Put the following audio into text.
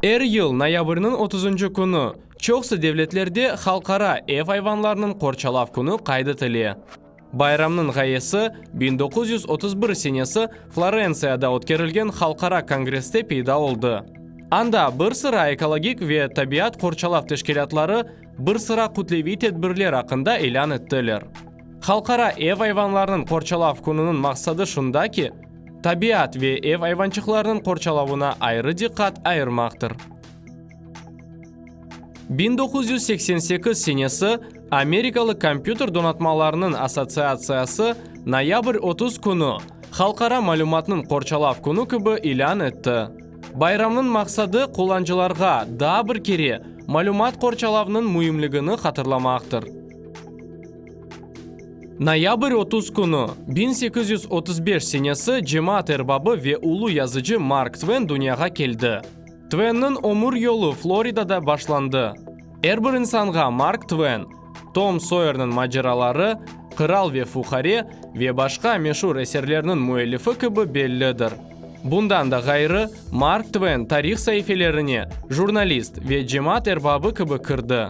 Er yıl noyabrniñ otuzıncı künü çoqusı devletlerde Halqara ev ayvanlarınıñ qorçalav künü qayd etile. Bayramnıñ ğayesi 1931 senesi Florentsiyada ötkerilgen Halqara kongresste peyda oldı. Anda bir sıra ekologik ve tabiat qorçalav teşkilâtları bir sıra kütleviy tedbirler aqqında ilân ettiler. Halqara ev ayvanlarınıñ qorçalav kününiñ maqsadı şunda ki, tabiat ve ev ayvançıqlarınıñ qorçalavına ayrı diqqat ayırmaqtır. 1988 senesi Amerikalı kompyuter donatmalarınıñ assotsiatsiyası noyabr 30 künü Halqara malümatnıñ qorçalav künü kibi ilân etti. Bayramnıñ maqsadı qullancılarğa daa bir kere malümat qorçalavnıñ müimligini hatırlamaqtır. Noyabr 30 künü, 1835 senesi cemaat erbabı ve ulu yazıcı Mark Tven dünyağa keldi. Tvenniñ ömür yolu Floridada başlandı. Er bir insanğa Mark Tven, Tom Soyerniñ maceraları, Qıral ve fuqare ve başqa meşur eserlerniñ müellifi kibi bellidir. Bundan da ğayrı, Mark Tven tarih saifelerine jurnalist ve cemaat erbabı kibi kirdi.